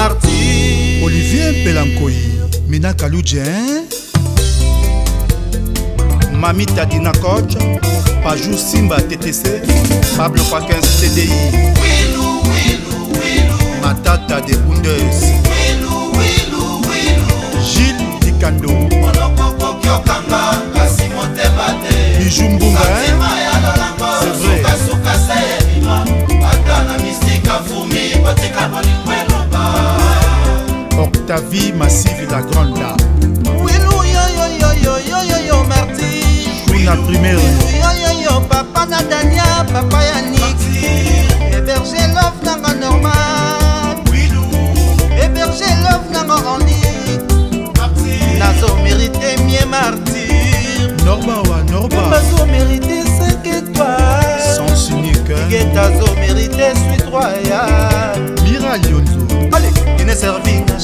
Martyr. Olivier Mpelankoi, Mina Kaludje, hein? Mami Tadina Coach, Pajou Simba TTC, Pablo Paquin CDI, Wilu, wilu, wilu. Matata de Bundes, Wilu, wilu, wilu. Gilles Dikando, Monoko koki okanga kasi motema te. Bijou Mbunga, hein? Santima ya lolango C'est vrai. sukasuka se ebima ata na misika fumi botika bolingo eloba. Octavie Massive la Grande Dame, Wilu yo yo yo yo yo yo yo Martyr. Kuna Primaire, Wilu yo yo yo papa na Dania, papa Yannick. Héberger love nanga normal. Wilu, Héberger love nanga Henri. Martyr. Nazo mérité mie martyr. Norba wa Norba, Bazo mérité 5 étoiles. Sens unique, hein? Getazo mérité suite royale. Mira Lionzo, Allez, une servi na